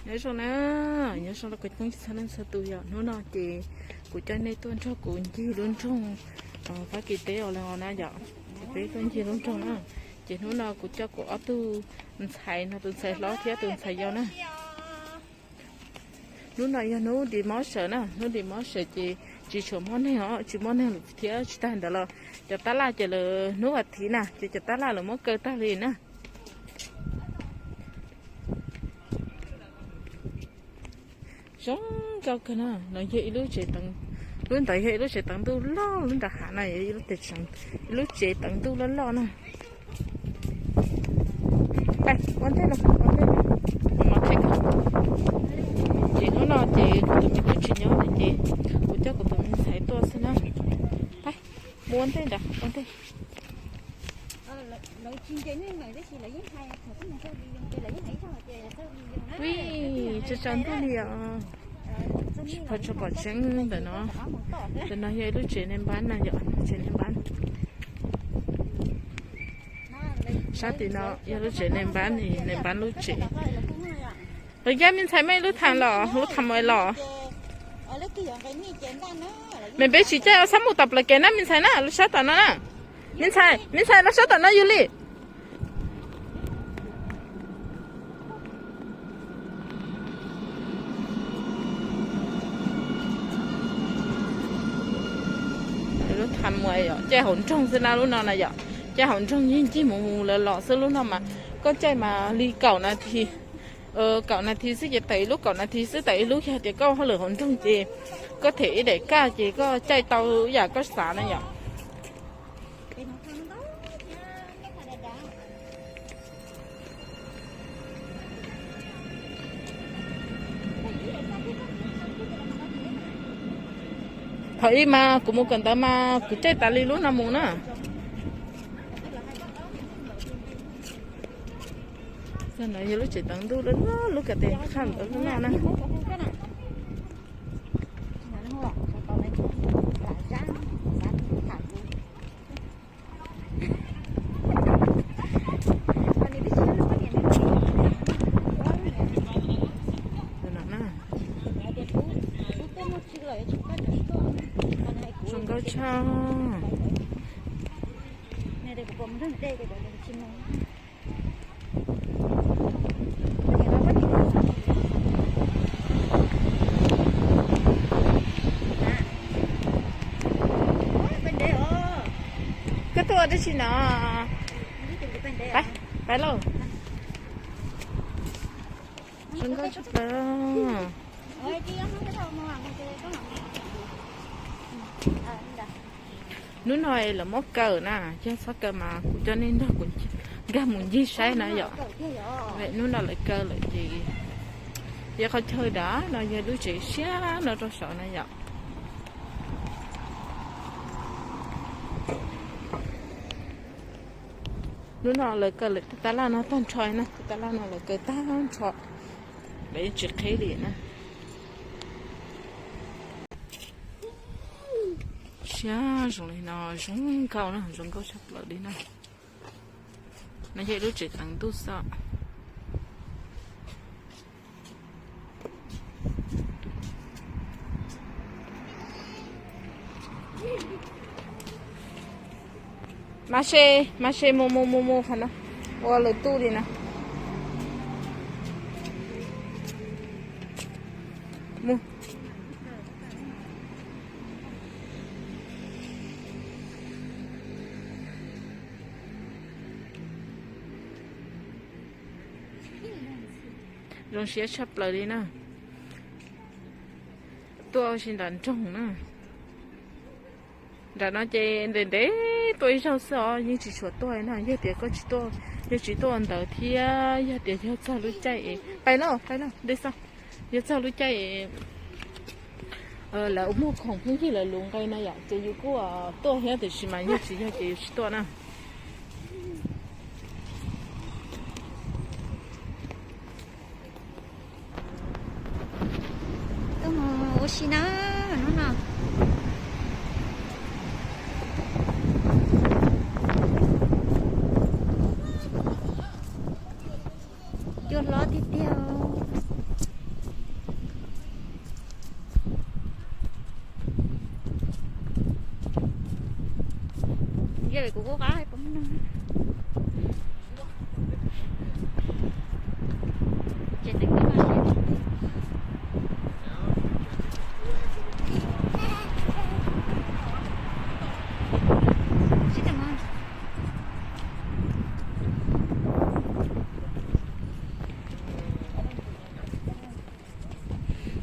Nyob zoo na, nyob zoo rau kuv cov txhua leej txhua tus yom. Hnub no ces kuv coj nej tuaj nrog kuv ncig lub nroog Fab Kis teb os na yom. Ces peb tuaj ncig lub nroog na. Ces hnub no kuv coj kuv ob tug ntxhais no, tus ntxhais hlob thiab tus ntxhais yau na. Hnub no yog hnub dis mos sawm na, hnub dis mos sawm ces tsis tshua muaj neeg os, tsis muaj neeg thiab. Tsis tag ntawd los cov tab laj ces lawv hnub vas thiv na ces cov tab laj lawv muab kaw tag li na. Zoo nkauj kawg na, no yog ib lub tsev teev, lub ntawd yog ib lub tsev teev ntuj loj, lub nram hav no yog ib lub tsev teev ntuj loj loj na. Ua ntej los, ua ntej los, ces hnub no ces kuv tus me tub tsis nyob lawm ces kuv coj kuv tus me ntxhais tuaj xwb na. Mus ua ntej ntawd, ua ntej. Ui, tsaus tsaus ntuj li os. Tsis pom tseeb ntawm no. Ntawm no yog ib lub tsev nais npab na yom, tsev nais npab. Sab tim no yog lub tsev nais npab, nais npab lub tsev. Lawv yab me ntxhais muaj ib lub tham los, lub tham mus los. Me peb tsis caij, xab mus tom plawv kev na me ntxhais na, los sab tom no na. Me ntxhais, me ntxhais los sab tom no yus li. Lub tham mus yom, caij hauv nroog xwb na lub no na yom. Caij hauv nroog yeej ncig mus mus los los xwb lub no mas. Koj caij mas li kaum nas this, kaum nas this xwb ces tawm ib lub, kaum nas this xwb tawm ib lub. Yog tias koj hauj lwm hauv nroog ces koj them ib daim kaj ces koj caij tau ib yam koj xav na yom. Thaum ub mas kuv mus kawm ntawv mas kuv caij tas li lub no mus na. Yog lub tsev teev ntuj loj loj, lub kas tes qhaj ntawd loj loj na. Zoo nkauj tshaj. Koj tuaj ua dab tsi no? Pab lauj. Zoo nkauj tshaj plaws. Hnub no lawv muab kaw na, yog txhob kaw mas kuv coj nej nrog kuv nkag mus ncig saib na yom. Hnub no lawv kaw lawm ces yog qhov chaw nrad no yog lub tsev siab no rau saud na yom. Hnub no lawv kaw lawm tus tab laj no tag nrho na, tus tab laj no lawv kaw tag nrho, lawv yeej tsis qhib li na. Siab zoo li no, zoo nkauj na, zoo nkauj tshaj plaws li na. No yog ib lub tsev teev ntuj xwb. Mas se, mas se mus mus mus mus qhov no, ua lawv tuj li na. Mus. Zoo siab tshaj plaws li na. Tuaj ua si nram nroog na. Nram no ces ntev ntev tuaj ib zaug xwb os, yeej tsis tshua tuaj na. Yog tias koj tsis tuaj, yog tsis tuaj ntawd thiab yog tias yog txog lub caij es, pais lauj, pais lauj, nte xo, yog txog lub caij es lawv muag khoom pheej yig lawv lub nqe na yom, ces yus kuj tuaj thiab, tiam sis mas yog tsis yog ces yus tsis tuaj na. Tuaj mus ua si na, hnub no cua hlob tiag tiag. Kuv kuj qab puas muaj neeg. Tsev neeg tuaj no sib, sib tag mas.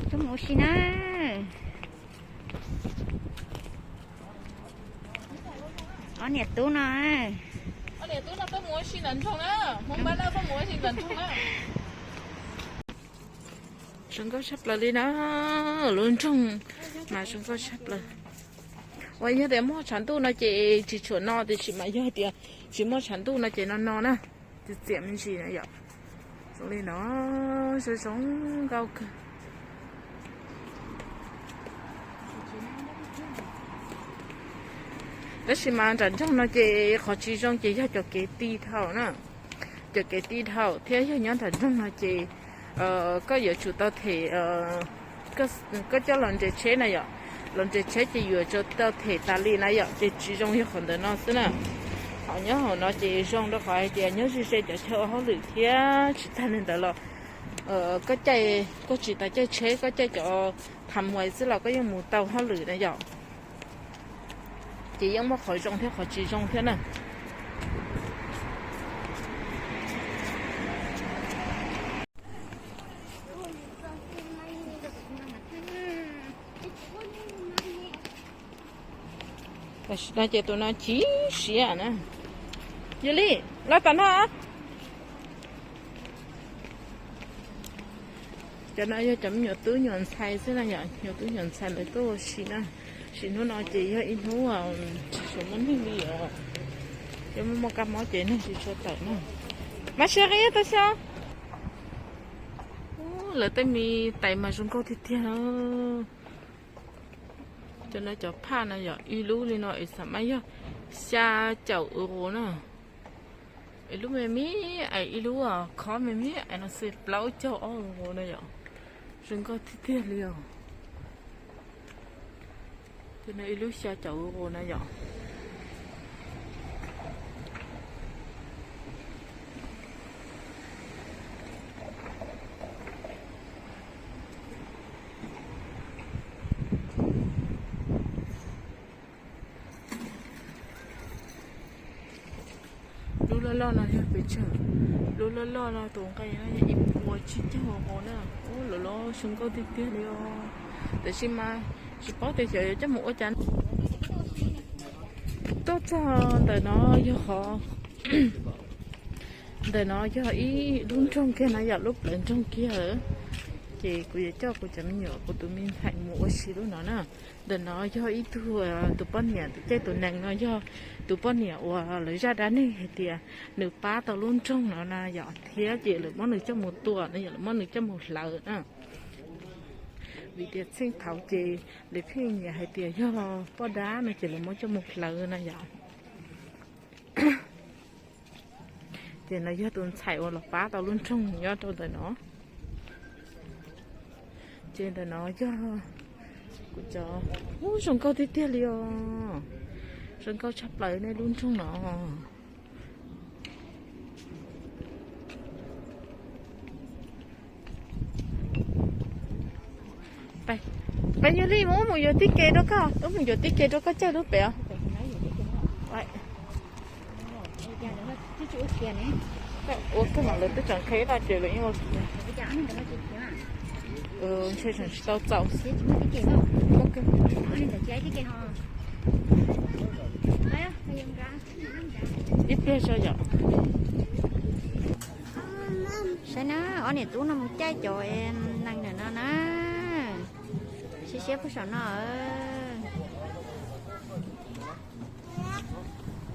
Tuaj mus ua si na. Ob niam tub no, zoo nkauj tshaj plaws li na, lub nroog mas zoo nkauj tshaj plaws. Uas yog tias muaj tshav ntuj no ces tsis tshua no, tiam sis mas yog tias tsis muaj tshav ntuj no ces no no na, txias txias me ntsis na yom. Zoo li no, zoo zoo nkauj kawg. Tab sis mas nram nroog no ces qhov tsis zoo ces yog cov kev ti dhau na, cov kev ti dhau thiab yog nyob nram nroog no ces koj yuav tsum tau them, koj coj los nres tsheb na yom, los nres tsheb ces yuav tsum tau them tas li na yom, ces tsis zoo yog qhov ntawm no xwb na. Ho nyob hauv no ces zoo rau qhov hais tias nyob ze ze cov chaw ua hauj lwm thiab tsis tag li ntawd los koj caij, koj tsis tas caij tsheb, koj caij cov tham muas xwb los koj yeej mus tau hauj lwm na yom. Ces yeej muaj qhov zoo thiab qhov tsis zoo thiab na. Tam sim no ces tus no chim siab na. Yog li, los tom no. Cov no yog cov me nyuam tub nyuam ntxhais xwb na yom, nyuam tub nyuam ntxhais lawv tuaj ua si na. Sim hnub no ces yog ib hnub tsis tshua muaj neeg li os. Yog muaj muaj kab mob ces neeg tsis tshua tawm na. Mab siab qhib tau xyov. Lawv tej me tais mas zoo nkauj tiag tiag. Cov no cov phaj no yog ib lub li no es xam mas yog xya caum euro na. Es lub me me es ib lub khob me me es no xwb plaub caug ob euro na yom. Zoo nkauj tiag tiag li os. Cov no ib lub xya caum euro na yom. Lub loj loj no yog pes tsawg? Lub loj loj no tus nqi no yog ib puas tsib caug euro na. Ub, lawv los zoo nkauj tiag tiag li os. Tab sis mas tsis paub tias xyov yuav coj mus ua cas. Tuaj txog ntawm no yog qhov, ntawm no yog ib lub nroog kiag na yom, lub plawv nroog kiag. Ces kuv yuav coj kuv cov me nyuam, kuv tus me ntxhais mus ua si lub no na. Ntawm no yog ib tug, tus poj niam tus caij tus nees no yog tus poj niam uas lawv zaj dab neeg hais tias nws pab tau lub nroog no na yom, thiab ces lawv muab nws coj mus tua no yom, lawv muab nws coj mus hlawv na. Vim tias txheej thaud ces lawv pheej nyiam hais tias yog poj dab no ces lawv muab coj mus hlawv na yom. Ces no yog tus ntxhais uas los pab tau lub nroog nyob rau ntawm no. Ces ntawm no yog kuv cov, ub, zoo nkauj tiag tiag li os. Zoo nkauj tshaj plaws nej lub nroog no. Peb, peb yog li mus, mus yuav tib ke rau koj, wb mus yuav tib ke rau koj caij lub pem os. Ua kawg mas lawv twb tseem qhia tau ces lawv yeej ua kiag. Ntshe tseem tsis tau txaus. Ib pliag tso yom. Saib na, ob niam tub no mus caij cov nees ntawm no na. Siab siab puag saum no.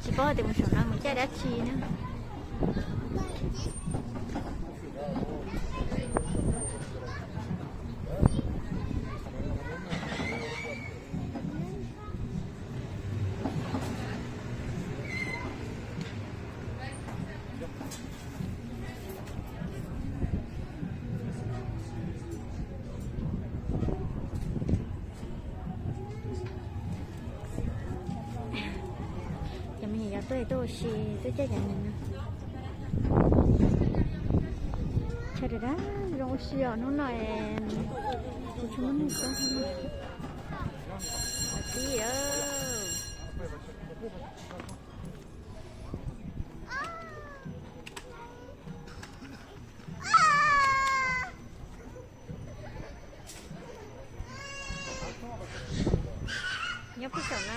Tsis paub tias mus saum no mus caij dab tsi na. Cov me nyuam yaus Tuaj ua si, tuaj caij cov neeg no. Chaw dab dab zoo ua si os, hnub no es kuv tsis muaj neeg tuaj. Tib nyob puag saum na.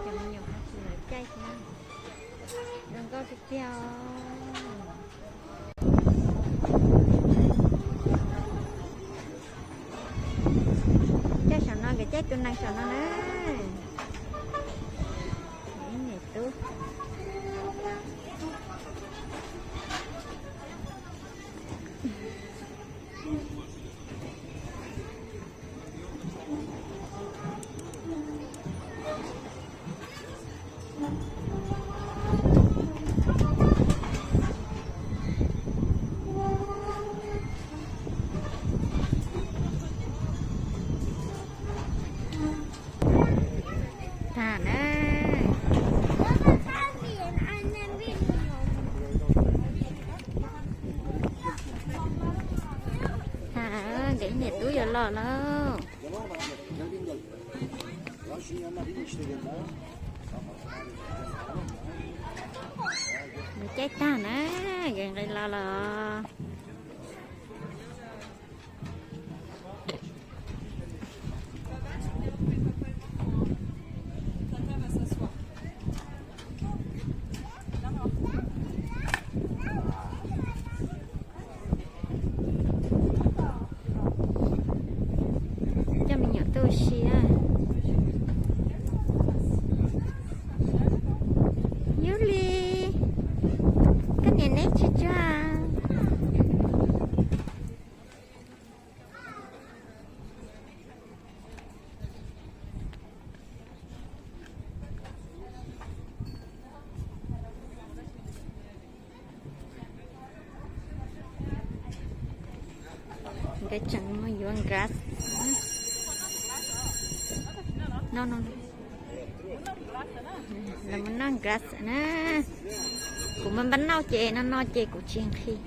Cov me nyuam ho tsis lawv caij thiab, zoo nkauj tiag tiag. Caij saum no, nkawd caij tus nees saum no na. Ib niam tub. Tag na. Tag, nkawd niam tub yuav los lawm. Nws caij tag na, nkawd nqis los lawm. Coj me nyuam tuaj ua si. Yuli, koj niam neb tsis tsuag. Nkawd tseem mus yuav glass. No, no, no. Lawv mus noj glass na. Kuv mas npaj noj ces no no ces kuv tsis nqhis.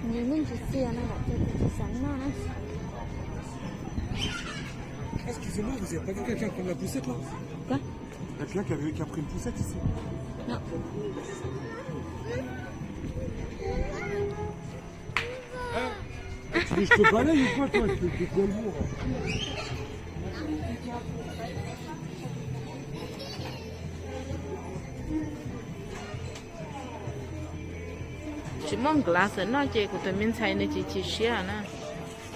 Nws yeej tsis txias no ces kuv tsis xav noj na. Excusez-moi, vous avez pas vu quelqu'un prendre la poussette là ? Quoi ? Il y a quelqu'un qui avait, qui a pris une poussette ici. Non. Hein ? Tu veux que je te balaye ou quoi, toi, avec tes, tes poids lourds ? Tsis muaj glass no ces kuv tus me ntxhais nws tsis chim siab na.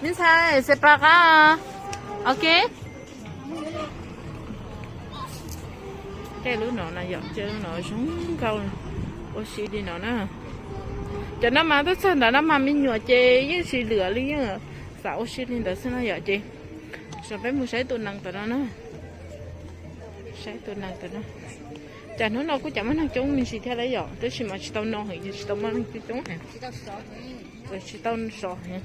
Me ntxhais, se pa qab. Ok. Caij lub no na yom, caij lub no zoo nkauj, ua si li no na. Cov no mas tuaj txog ntawm no mas me nyuam ces yeej tsis lwm li, yeej xav ua si li ntawd xwb no yom. Ces saib peb mus saib tus nees tom no na. Saib tus nees tom no. Cas hnub no kuj cov muaj neeg coob me ntsis thiab lawm yom, tab sis mas tsis tau no heev, tsis tau muaj neeg coob coob heev. Tsis tau sov heev.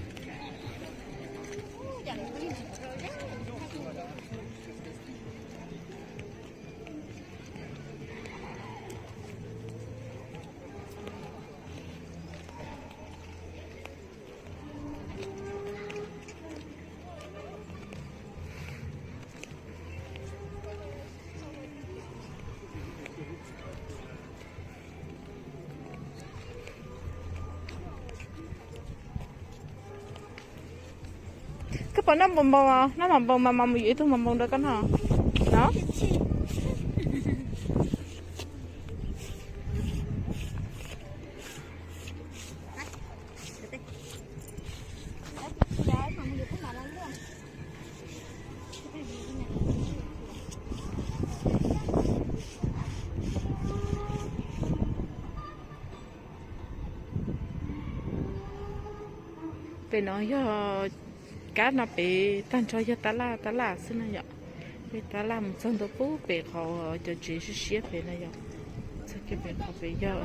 Koj puas noj npau npau? Noj mas npau mas mas mus yuav ib tug mas npau rau koj noj no. Pem no yog kab no, pem tag nrho yog tab laj tab laj xwb na yom. Pem tab laj mus txog ntua pub pem qhov cov tsev siab siab pem na yom. Txog kiag pem qhov pem yog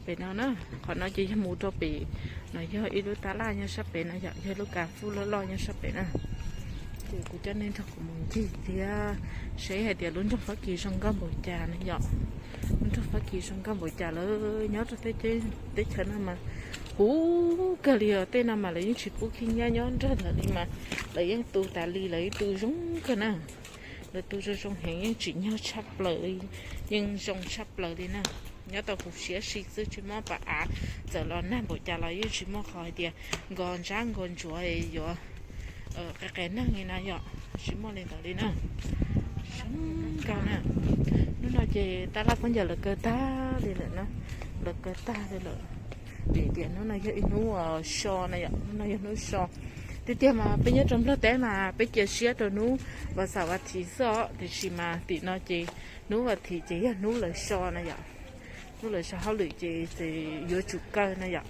pem no na. Qhov no ces yog mus rau pem no, yog ib lub tab laj nyob sab pem no yom, yog lub kas fuj loj loj nyob sab pem na. Ces kuv coj nej nrog kuv mus ncig thiab saib hais tias lub nroog Fab Kis zoo nkauj npaum cas na yom. Lub nroog Fab Kis zoo nkauj npaum cas lawm, nyob rau teb chaws no mas huv kawg li os. Tej no mas lawv yeej tsis pub khib nyiab nyob nrog lawv li mas lawv yeej tu tas li, lawv yeej tu zoo kawg na. Lawv tu zoo zoo heev, yeej tsim nyog tshaj plaws li, yeej zoo tshaj plaws li na. Nyob tau hauv siab xwb tsis muaj pab av, txawm los nag npaum cas los yeej tsis muaj qhov hais tias nkos ntsab nkos ntsuav yuav qe qe neeg li na yom, tsis muaj li ntawd li na. Zoo nkauj na. Hnub no ces tab laj phooj ywg lawv kaw tag li lawm na, lawv kaw tag li lawm. Vim tias hnub no yog ib hnub so na yom, hnub no yog hnub so. Tiag tiag mas peb nyob rau Nplog teb mas peb cia siab rau hnub vas xaum vas thiv xwb os, tiam sis mas tim no ces hnub vas thiv ces yog hnub lawv so na yom. Hnub lawv so hauj lwm ces yuav tsum kaw na yom.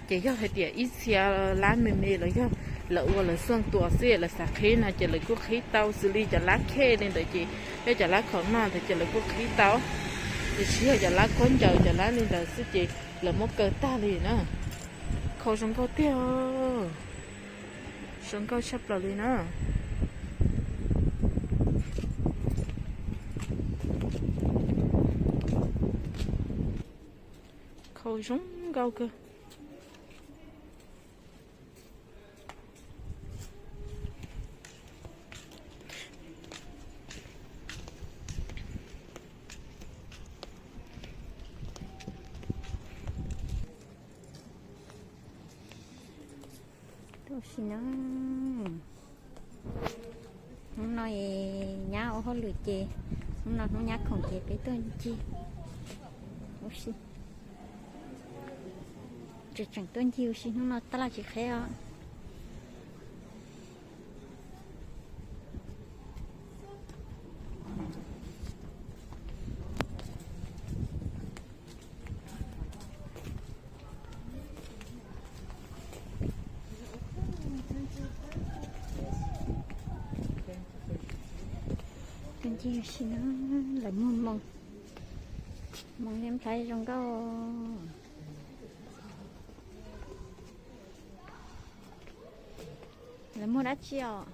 Ces yog hais tias ib txhia lab me me los yog lawv ua lawv xuaj tuas xwb lawv xav qhib no ces lawv kuj qhib tau, xws li cov lab khej li ntawd ces yog cov lab khaum noj ntawd ces lawv kuj qhib tau. Tiam sis yog cov lab khaub ncaws cov lab li ntawd xwb ces lawv muab kaw tag li na. Khau zoo nkauj tiag, zoo nkauj tshaj plaws li na. Khau zoo nkauj kawg. Tuaj si na. Hnub no nyab ua hauj lwm ces, hnub no hnub nyab khoom ces peb tuaj ncig ua si. Tseem tseem tuaj ncig ua si, hnub no tab laj tsis qheb os. Tuaj ncig ua si na, lawv muag moos, moos li nplhaib zoo nkauj. Lawv muag dab tsi os?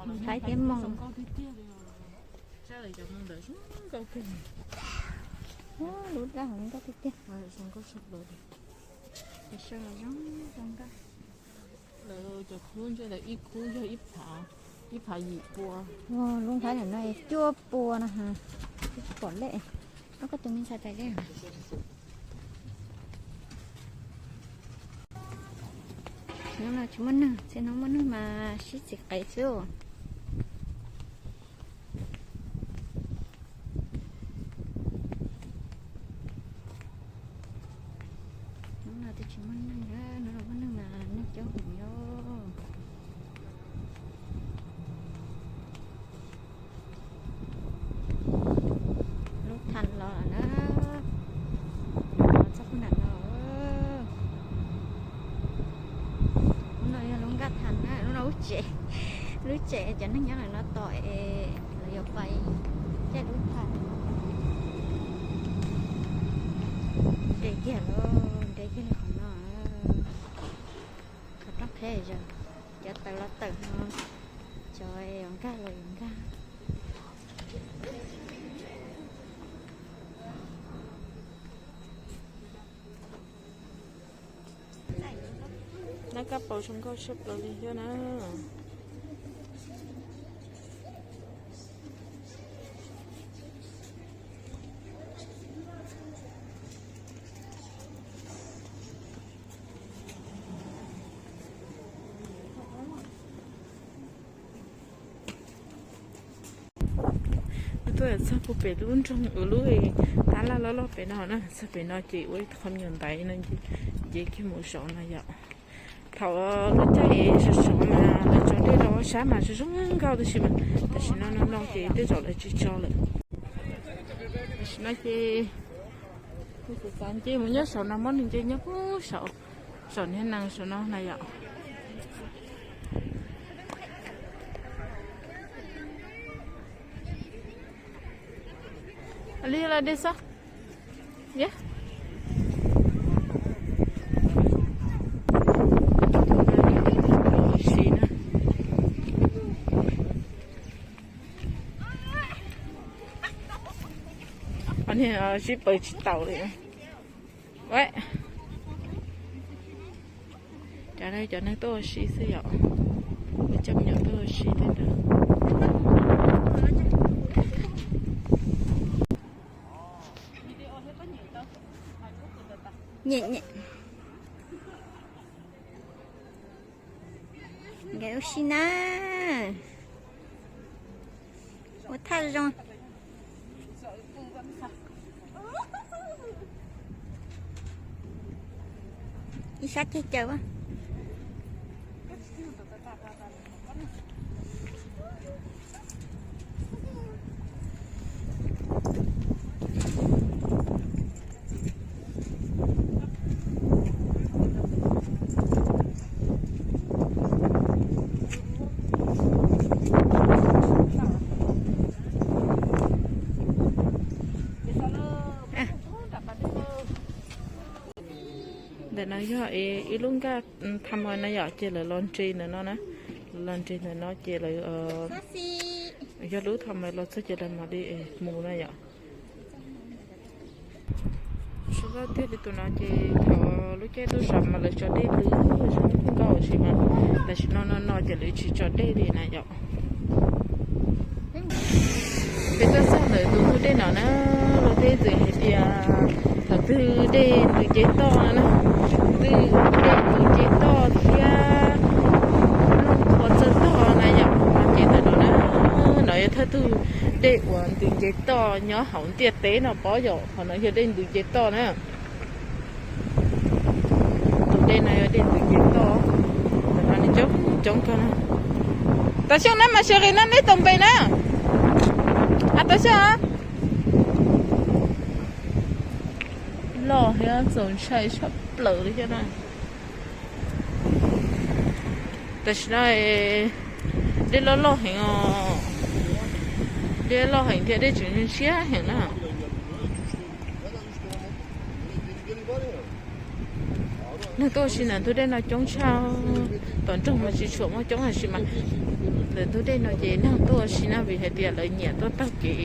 Nplhaib thiab moos. Lub dab hauv nkauj tiag tiag. Lawv cov khub ntse lawv ib khub yog ib phav, ib phav yim pua. Lub nplhaib no cuaj pua no ha. Pom lej. Koj tus me ntxhais pais dej. Hnub no tsis muaj neeg, txhia hnub muaj neeg mas sib txiv qev xwb. Hnub no twb tsis muaj neeg, hnub no muaj neeg mas neeg coob heev os. Lub thaj los lawm na, los txog puag nram no. Lub no yog lub nkaj thaj na, lub no lub tsev, lub tsev cov neeg nyob lawm no tom es lawv yuav pais caij lub thaj. Nres kiag lawm, nres kiag li qhov no. Qhov rooj qheb zog, cov tawm los tawm no, cov yuav nkag los yuav nkag. Nab kab paus zoo nkauj tshaj plaws li thiab na. Txog puag pem lub nroog uas lub tab laj loj loj pem no na, txog pem no ces ua ib qho me nyuam ntaiv no nce kiag mus saud no yom. Thaum lub caij sov sov mas lawv tso dej rau sab mas zoo zoo nkauj tab sis mas tam sim no no no ces tej zaum lawv tsis tso lawm. Tam sim no ces kuv xav xav nce mus nyob saum no, muab nws nce nyob puag saum, saum niag nees saum no na yom. Li la dej xwb. Sib paws tsis taus li. Cov no cov neeg tuaj ua si xwb yom. Coj me nyuam tuaj ua si tej ntawd. Nyem nyem. Nkawd ua si na. Ua thaj zoo. Ib sab ceg caws. Ntawm no yog ib lub nkaj tham mas na yom, ces lawv los nres ntawm no na, lawv los nres ntawm no ces lawv yog lub tham mas los txog ces lawv mam li mus na yom. Sab laj tiag li tus no ces thaum lub caij tuaj zov mas lawv tso dej lwj zoo nkauj tab sis mas tam sim no no no ces lawv tsis tso dej li na yom. Peb tuaj txog ntawm tus ntug dej no na, luag tej ntxwv hais tias thaum twg dej ntws nce toj na, twb dej ntws nce toj thiab nplooj qhuav txawj tog na yom, ces ntawm no na, no yog thawj tug dej uas ntws nce toj nyob hauv ntiaj teb no pob yom, qhov no yog dej ntws nce toj na. Tus dej no yog dej ntws nce toj, ntawm no nws coob coob kawg na. Tam xyoo na mas sawv qis no neb toom npe na. A, tam xyoo loj thiab txaus ntshai tshaj plaws li thiab na. Tam sim no dej loj loj heev os, dej loj heev thiab dej tseem ntshiab heev na. Neeg tuaj ua si ntawm ntug dej no coob tshaj, tom nroog mas tsis tshua muaj coob tab sis mas ntawm ntug dej no ces neeg tuaj ua si na vim hais tias lawv nyiam tuaj taug kev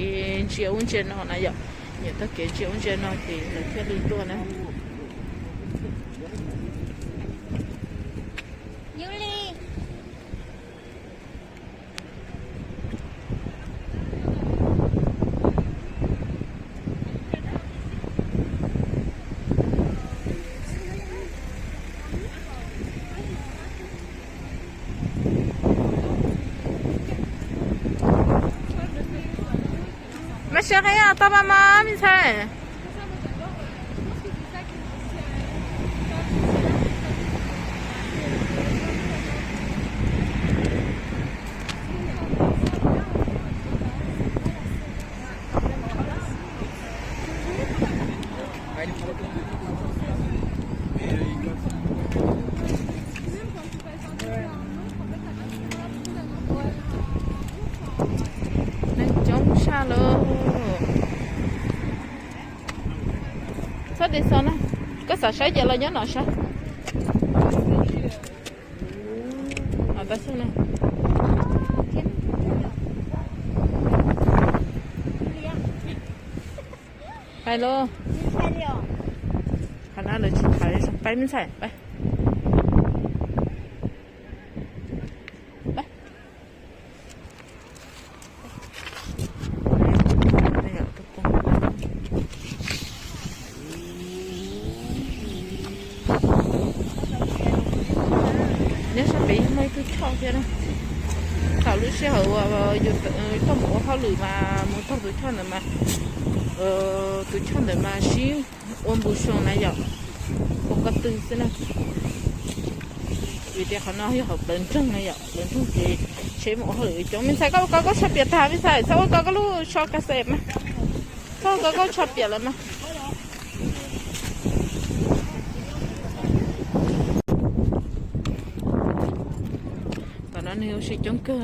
ntsia ub ntsia no na yom, nyiam taug kev ntsia ub ntsia no ces lawv thiaj li tuaj na. Mas sawv qis tau mas mas me ntxhais. Neeg coob tshaj lauj. Txhob de xo na, koj xav saib ces los nyob no saib. Hais lauj. Qhov no lawv tsis tham li, pab me ntxhais pab. Nyob sab pem muaj ib tug choj thiab na. Thaum lub sij hawm uas yus tuaj mus ua hauj lwm mas mus taug Tus choj ntawd mas, tus choj ntawd mas sib ua npu xyoo na yom, ua ko tw xwb na. Vim tias qhov no yog hauv plawv nroog na yom, plawv nroog ces tsheb mus ua hauj lwm coob. Me ntxhais, koj ua ko koj tsho piam tag, me ntxhais, txhob ua ko koj lub tsho kas xes mas, txhob ua ko koj tsho piam lawm mas. Tom no neeg ua si coob kawg.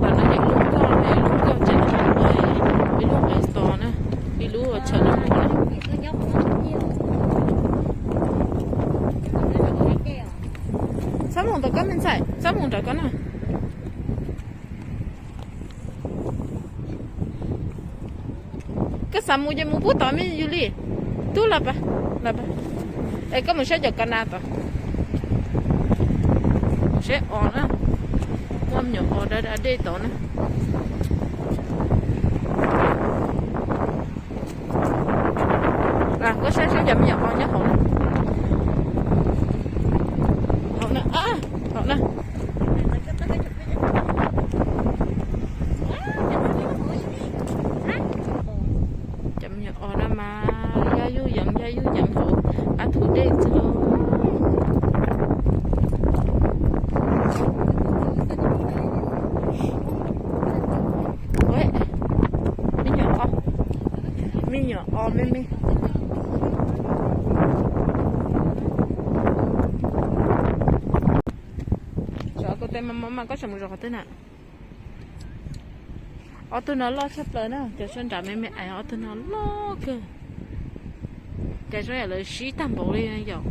Tom no yeej lub nkoj, lub nkoj tseem tshuav ib lub qes tos na, ib lub chaw noj mov na. Txhob mus ntawm koj me ntxhais, txhob mus nrog koj na. Koj xav mus ces mus pub tod me Yus Lis. Tub los pas, los pas. Es koj mus saib cov ka na tod. Mus saib os na. Muaj me nyuam os da da dej tod na. Koj saib saib cov me nyuam os nyob hauv na. Hauv na, hauv na. Cov me nyuam os no mas yaj yuj yees yaj yuj yees hauv qab thu dej xwb lauj. Me nyuam os, me nyuam os me me. Tsam kuv tes mos mos mas koj tsam mus zov qhov twg na? Ob tug no loj tshaj plaws na, cov sab nrad me me ais, ob tug no loj kawg. Cas zoo yam lawv sib tag npaum li no yom.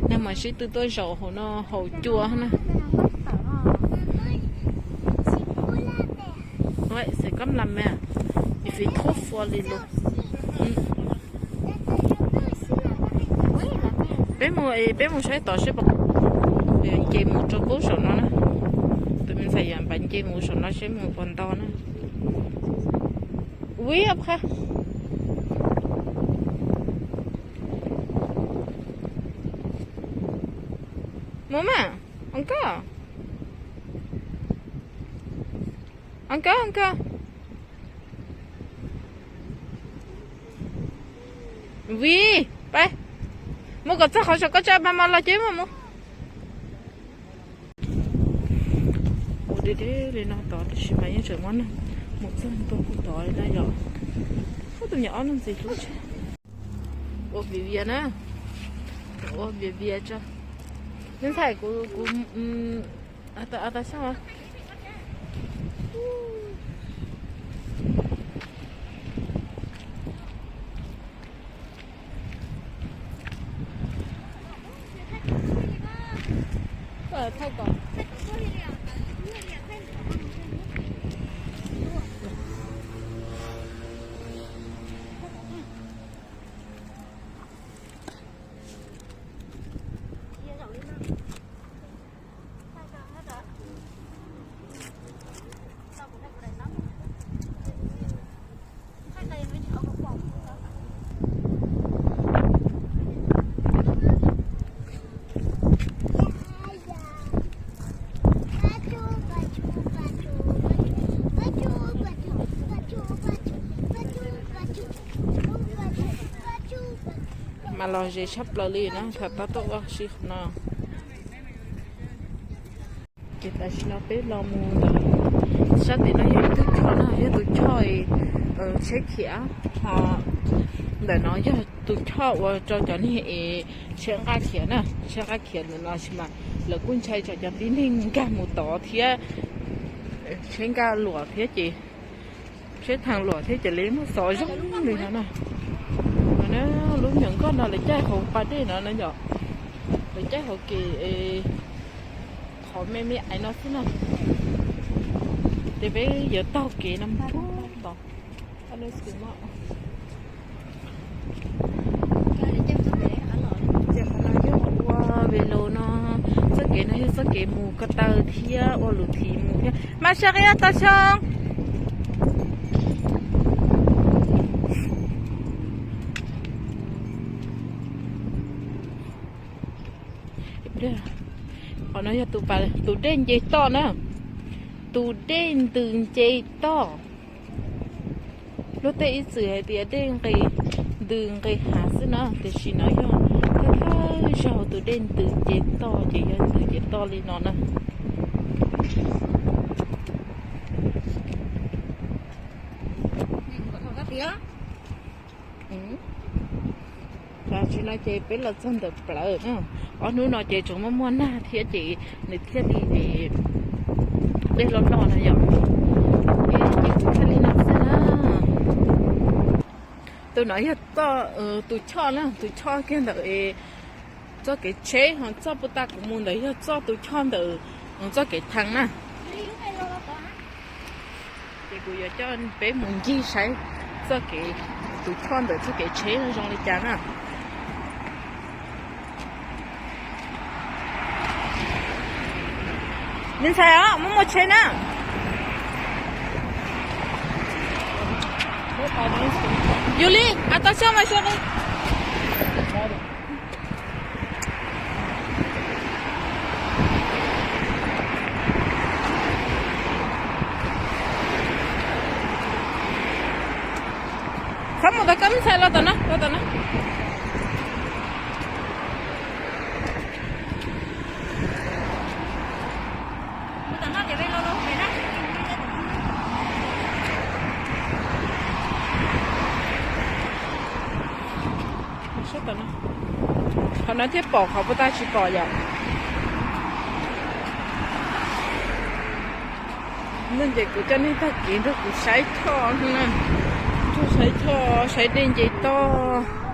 Neeg mas sib tw tuaj zaum hauv no haus cua na. Ôi, sẽ cắm lăm mà. Ib phim thuab fua li lus. Peb mus, peb mus saib tod seb puas, nce mus rau pub saum no na. Tus me ntxhais yam npav nce mus saum no seb mus puas nto na. Ui, ob qha. Mus mas, uncle. Uncle, uncle. Vim, pab, mus kom txog qhov saum koj tsa mas mas los ces mus mus. Ua deb deb li no tod tab sis mas yeej tseem muaj neeg mus txog ntua puag tod li na yom. Ub, tus me nyuam ob leeg ntxiv hlub tshaj. Ua viv vias na. Ua viv vias tso. Neb ntxhais kuv, kuv, a tas xyoo. Mas los ze tshaj plaws li na, tham tab tuaj ua si qhov no. Ces tam sim no peb los mus ntawm sab tim no yog ib tug choj no, yog tus choj tsheb khiav, ho ntawm no yog tus choj ua rau cov neeg es tsheb nqaj khiav na, tsheb nqaj khiav ntawm no sis mas lawv kuj ntshai tsam cov tib neeg nkag mus tod thiab, tsheb nkaj luam thiab ces, tsheb thaj luam thiab ces lawv muab xov zoo li no na. Lub me nyuam nkoj no lawv caij hauv pas dej no na yom, lawv caij hauv kev qhov me me ais no xwb na. Ces peb yuav taug kev no mus tod. Ces qhov no yog ua ve los no, txoj Kev no yog txoj kev mus ko taw thiab ua luv thiv mus thiab. Mas sawv qis tau xyoo. Qhov no yog tus dej nce toj na, tus dej ntws nce toj. Luag tej ib txwm hais tias dej nqis, ntws nqis hav xwb na, tiam sis no yog thawj thawj zaug tus dej ntws nce toj ces yog ntws nce toj li no na. Tam sim no ces peb los txog ntawm plawv na, ob hnub no ces tseem muaj muaj nag thiab ces nws thiaj li dej loj loj no yom. Ces kuv thiaj li no xwb na. Tus no yog tus choj na, tus choj kiag ntawm txoj kev tsheb, ho txoj puag ta kuv mus ntawd yog txoj tus choj ntawm txoj kev thee na. Ces kuv yuav coj peb mus ncig saib txoj kev, tus choj ntawm txoj kev tsheb no zoo li cas na. Me ntxhais os, muab muaj tsheb na. Yus li, a tau xyoo mas xyoo li. Txhob mus tom koj, me ntxhais los tom no, los tom no. Qhov no thiaj pom, qhov puag ta tsis pom yom. Hnub no ces kuv coj nej tag kev nrog kuv saib choj na, nrog saib choj, saib dej nce toj.